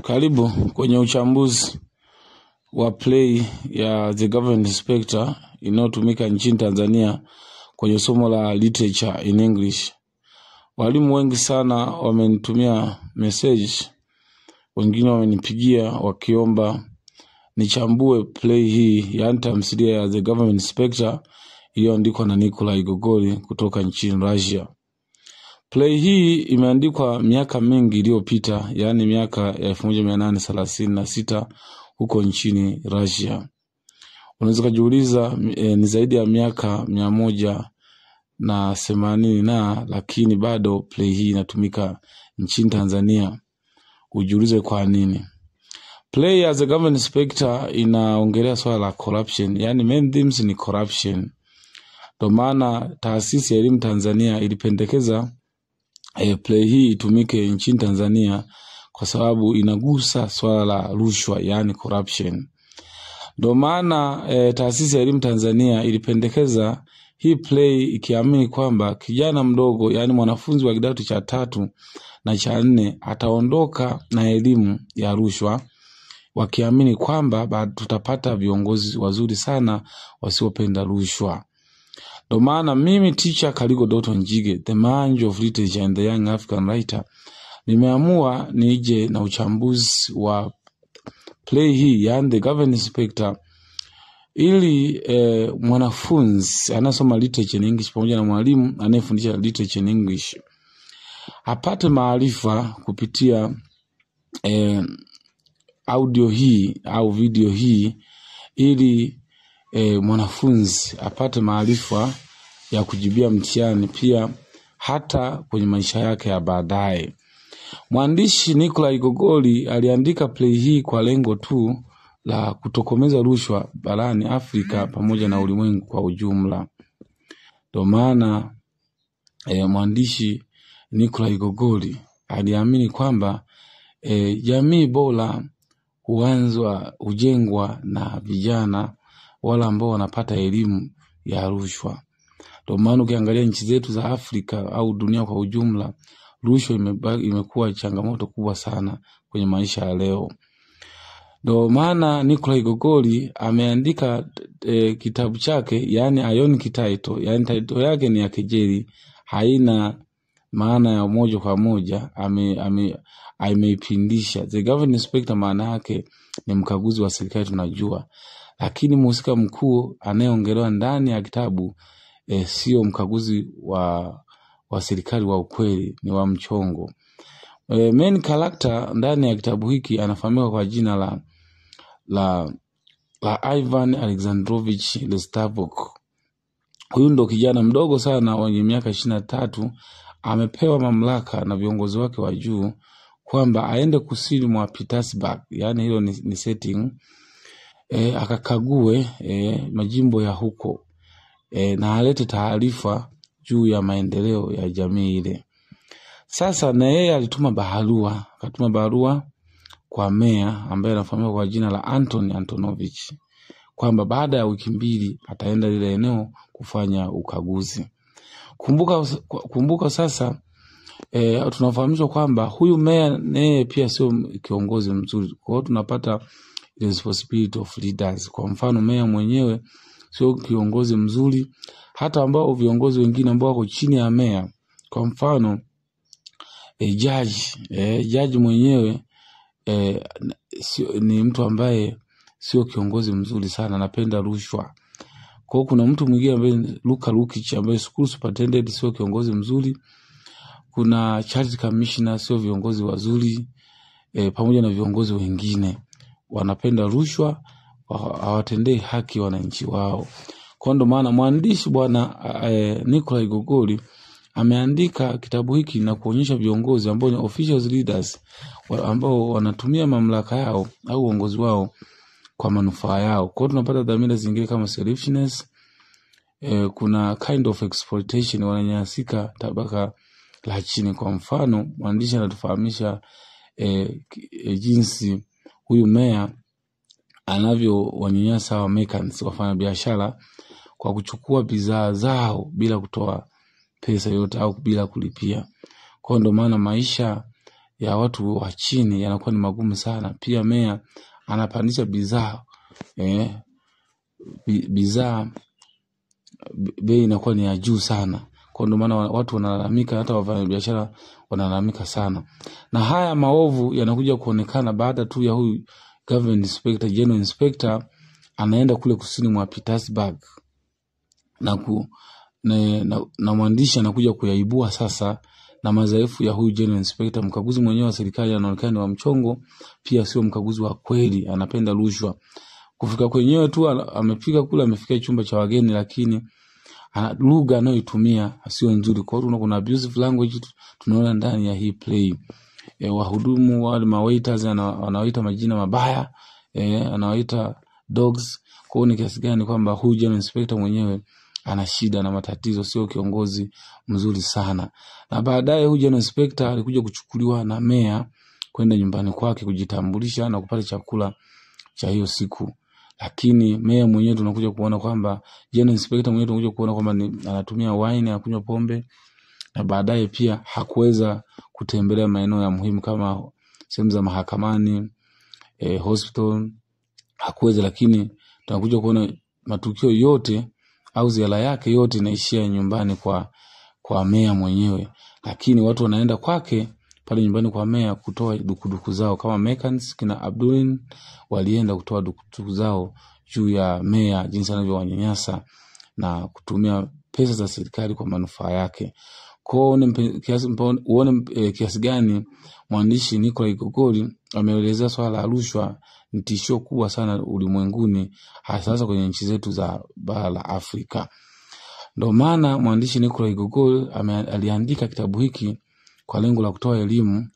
Karibu kwenye uchambuzi wa play ya The Government Inspector inayotumika nchini Tanzania kwenye somo la Literature in English. Walimu wengi sana wamenitumia message, wengine wamenipigia wakiomba nichambue play hii, yaani tamthilia ya The Government Inspector iliyoandikwa na Nikolai Gogol kutoka nchini Russia. Play hii imeandikwa miaka mingi iliyopita, yaani miaka ya 1836 huko nchini Russia. Unaweza kujiuliza ni zaidi ya miaka 180 na lakini bado play hii inatumika nchini Tanzania. Ujiulize kwa nini? Play ya The Government Inspector inaongelea swala la corruption, yaani main themes ni corruption. Ndio maana taasisi ya elimu Tanzania ilipendekeza play hii itumike nchini Tanzania kwa sababu inagusa swala la rushwa, yaani corruption. Ndio maana taasisi ya elimu Tanzania ilipendekeza hii play ikiamini kwamba kijana mdogo, yaani mwanafunzi wa kidato cha 3 na cha 4 ataondoka na elimu ya rushwa, wakiamini kwamba tutapata viongozi wazuri sana wasiopenda rushwa. Ndio maana mimi teacher Kaligo Doto Njige, the man of literature and the young African writer, nimeamua nije na uchambuzi wa play hii, yaani The Government Inspector, ili mwanafunzi anasoma literature in English pamoja na mwalimu anayefundisha literature in English apate maarifa kupitia audio hii au video hii, ili mwanafunzi apate maarifa ya kujibia mtihani pia hata kwenye maisha yake ya baadaye. Mwandishi Nikolai Gogol aliandika play hii kwa lengo tu la kutokomeza rushwa barani Afrika pamoja na ulimwengu kwa ujumla. Ndio maana mwandishi Nikolai Gogol aliamini kwamba jamii bora huanzwa hujengwa na vijana wala ambao wanapata elimu ya rushwa. Ndio maana ukiangalia nchi zetu za Afrika au dunia kwa ujumla, rushwa imekuwa changamoto kubwa sana kwenye maisha ya leo. Ndio maana Nikolai Gogol ameandika kitabu chake, yaani ironic title, yaani title yake ni ya kejeli, haina maana ya moja kwa moja, ameipindisha. The Government Inspector maana yake ni mkaguzi wa serikali, tunajua. Lakini mhusika mkuu anayeongelewa ndani ya kitabu sio mkaguzi wa serikali wa ukweli, ni wa mchongo. Main character ndani ya kitabu hiki anafahamika kwa jina la Ivan Alexandrovich Lestavok. Huyu ndo kijana mdogo sana mwenye miaka 23, amepewa mamlaka na viongozi wake wa juu kwamba aende kusini mwa Petersburg, yani hilo ni setting, akakague majimbo ya huko na alete taarifa juu ya maendeleo ya jamii ile. Sasa na yeye alituma barua, akatuma barua kwa meya ambaye anafahamika kwa jina la Anton Antonovich kwamba baada ya wiki 2 ataenda lile eneo kufanya ukaguzi. Kumbuka sasa tunafahamishwa kwamba huyu meya naye pia sio kiongozi mzuri. Kwa hiyo tunapata responsibility of leaders. Kwa mfano meya mwenyewe sio kiongozi mzuri, hata ambao viongozi wengine ambao wako chini ya meya. Kwa mfano judge mwenyewe ni mtu ambaye sio kiongozi mzuri sana, anapenda rushwa. Kwa hiyo kuna mtu mwingine ambaye Luka Lukich ambaye school superintendent sio kiongozi mzuri. Kuna charity commissioner sio viongozi wazuri, pamoja na viongozi wengine wanapenda rushwa, hawatendei haki wananchi wao. Kwa ndo maana mwandishi bwana Nikolai Gogol ameandika kitabu hiki na kuonyesha viongozi ambao ni officials leaders ambao wanatumia mamlaka yao au uongozi wao kwa manufaa yao. Kwa hiyo tunapata dhamira zingine kama selfishness, kuna kind of exploitation, wananyanyasika tabaka la chini. Kwa mfano mwandishi anatufahamisha jinsi huyu meya anavyowanyanyasa wa merchants, wafanya biashara, kwa kuchukua bidhaa zao bila kutoa pesa yote au bila kulipia. Kwa ndo maana maisha ya watu wa chini yanakuwa ni magumu sana. Pia meya anapandisha bidhaa, bidhaa bei inakuwa ni ya juu sana. Kwa ndio maana watu wanalalamika, hata wafanyabiashara wanalalamika sana. Na haya maovu yanakuja kuonekana baada tu ya huyu government inspector, general inspector anaenda kule kusini mwa Petersburg na mwandishi anakuja kuyaibua sasa na madhaifu ya huyu general inspector. Mkaguzi mwenyewe wa serikali anaonekana ni wa mchongo, pia sio mkaguzi wa kweli, anapenda rushwa. Kufika kwenyewe tu amefika kule, amefika chumba cha wageni, lakini lugha anayoitumia sio nzuri. Kwa hiyo kuna abusive language tunaona ndani ya hii play. Wahudumu wale mawaiters anawaita majina mabaya, anawaita dogs. Kwa hiyo ni kiasi gani kwamba huyu general inspector mwenyewe ana shida na matatizo, sio kiongozi mzuri sana. Na baadaye huyu general inspector alikuja kuchukuliwa na meya kwenda nyumbani kwake kujitambulisha na kupata chakula cha hiyo siku. Lakini meya mwenyewe tunakuja kuona kwamba general inspector mwenyewe tunakuja kuona kwamba anatumia wine, anakunywa pombe, na baadaye pia hakuweza kutembelea maeneo ya muhimu kama sehemu za mahakamani, hospital hakuweza. Lakini tunakuja kuona matukio yote au ziara yake yote inaishia nyumbani kwa meya mwenyewe. Lakini watu wanaenda kwake pale nyumbani kwa meya kutoa dukuduku zao, kama mechanics kina Abdulin walienda kutoa dukuduku zao juu ya meya, jinsi anavyowanyanyasa na kutumia pesa za serikali kwa manufaa yake. Kwa uone kiasi gani mwandishi Nikolai Gogol ameelezea swala la rushwa ni tishio kubwa sana ulimwenguni, hasa kwenye nchi zetu za bara la Afrika. Ndio maana mwandishi Nikolai Gogol aliandika kitabu hiki kwa lengo la kutoa elimu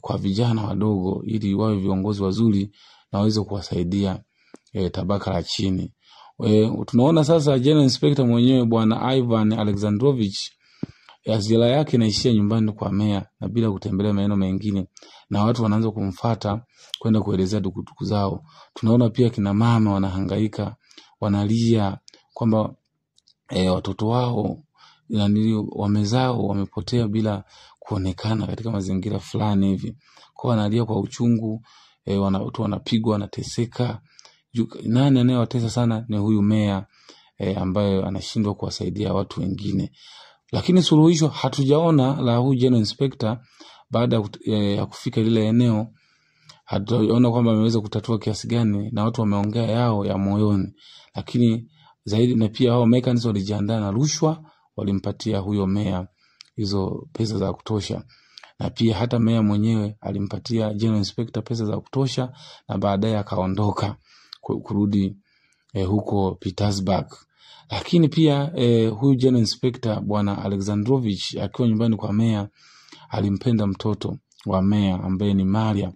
kwa vijana wadogo ili wawe viongozi wazuri na waweze kuwasaidia tabaka la chini. Tunaona sasa General Inspector mwenyewe bwana Ivan Alexandrovich ziara yake inaishia nyumbani kwa meya na bila kutembelea maeneo mengine, na watu wanaanza kumfuata kwenda kuelezea dukuduku zao. Tunaona pia kina mama wanahangaika, wanalia kwamba watoto wao wamezao wamepotea bila kuonekana katika mazingira fulani hivi. Kwa wanalia kwa uchungu, watu wanapigwa, wanateseka. Nani anayewatesa sana ni huyu meya ambaye anashindwa kuwasaidia watu wengine. Lakini suluhisho hatujaona la huyu general inspector baada ya kufika lile eneo. Hatujaona kwamba ameweza kutatua kiasi gani, na watu wameongea yao ya moyoni. Lakini zaidi na pia hao mechanics walijiandaa na rushwa, walimpatia huyo meya hizo pesa za kutosha. Na pia hata meya mwenyewe alimpatia general inspector pesa za kutosha, na baadaye akaondoka kurudi huko Petersburg. Lakini pia huyu general inspector bwana Alexandrovich akiwa nyumbani kwa meya alimpenda mtoto wa meya ambaye ni Maria,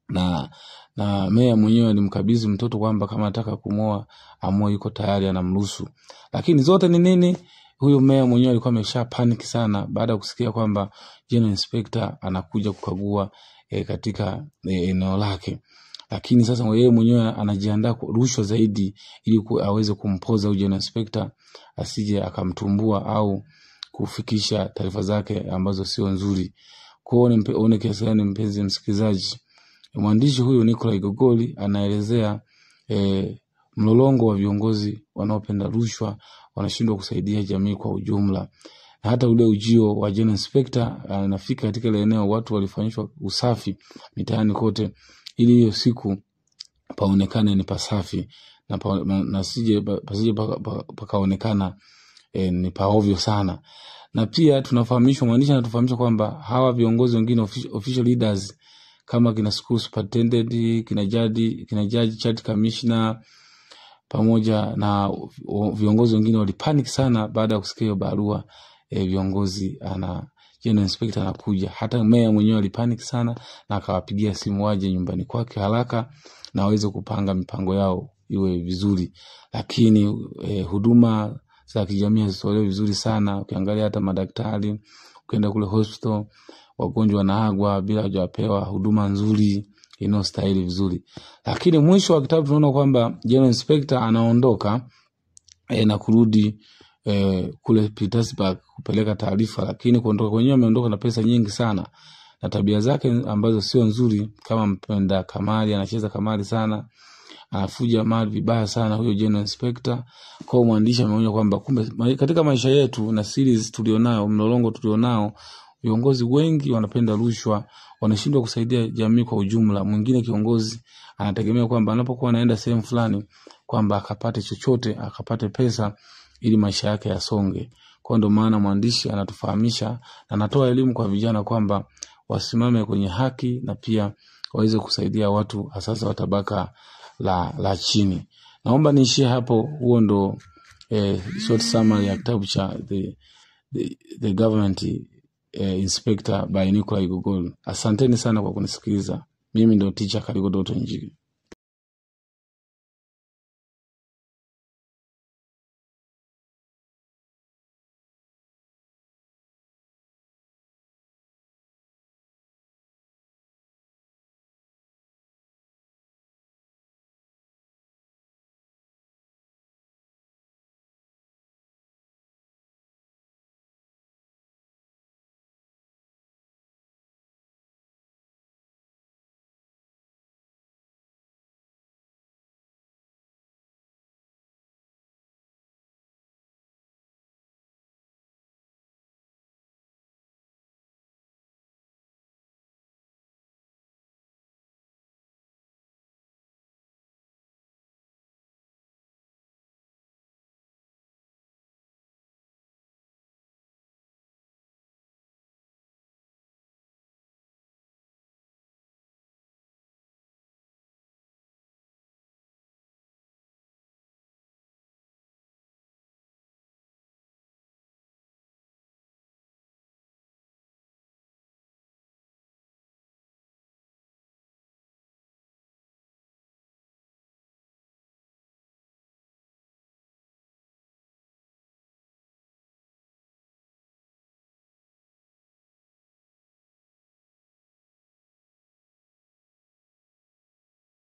na meya mwenyewe alimkabidhi mtoto kwamba kama anataka kumoa amoe, yuko tayari, anamruhusu. Lakini zote ni nini? Huyu meya mwenyewe alikuwa amesha panic sana baada ya kusikia kwamba general inspector anakuja kukagua katika eneo lake. Lakini sasa yeye mwenyewe anajiandaa rushwa zaidi ili aweze kumpoza huyu general inspector asije akamtumbua au kufikisha taarifa zake ambazo sio nzuri. Kwa hiyo uone kiasi gani, mpenzi msikilizaji, mwandishi huyu Nikolai Gogol anaelezea mlolongo wa viongozi wanaopenda rushwa, wanashindwa kusaidia jamii kwa ujumla. Na hata ule ujio wa general inspector anafika katika ile eneo, watu walifanyishwa usafi mitaani kote ili hiyo siku paonekane ni pasafi na pasije pakaonekana ni paovyo sana. Na pia tunafahamishwa, mwandishi anatufahamisha kwamba hawa viongozi wengine official leaders kama kina school superintendent, kina judge, child commissioner pamoja na viongozi wengine walipanic sana baada ya kusikia hiyo barua. Viongozi ana general inspector anakuja. Hata meya mwenyewe alipanic sana na akawapigia simu waje nyumbani kwake haraka na waweze kupanga mipango yao iwe vizuri. Lakini huduma za kijamii hazitolewi vizuri sana. Ukiangalia hata madaktari, ukienda kule hospital, wagonjwa wanaagwa bila hawajapewa huduma nzuri inayostahili vizuri. Lakini mwisho wa kitabu tunaona kwamba general inspector anaondoka na kurudi kule Petersburg kupeleka taarifa. Lakini kuondoka kwenyewe ameondoka na pesa nyingi sana, na tabia zake ambazo sio nzuri, kama mpenda kamari, anacheza kamari sana, anafuja mali vibaya sana huyo general inspector. Kwa hiyo mwandishi ameonya kwamba kumbe katika maisha yetu na series tulionayo, mlolongo tulionao, viongozi wengi wanapenda rushwa, wanashindwa kusaidia jamii kwa ujumla. Mwingine kiongozi anategemea kwamba anapokuwa anaenda sehemu fulani kwamba akapate chochote, akapate pesa ili maisha yake yasonge. Kwa ndio maana mwandishi anatufahamisha na anatoa elimu kwa vijana kwamba wasimame kwenye haki na pia waweze kusaidia watu hasa wa tabaka la chini. Naomba niishie hapo. Huo ndo short summary ya kitabu cha The Government Inspector by Nikolai Gogol. Asanteni sana kwa kunisikiliza. Mimi ndo Teacher Kaligo Doto Njige.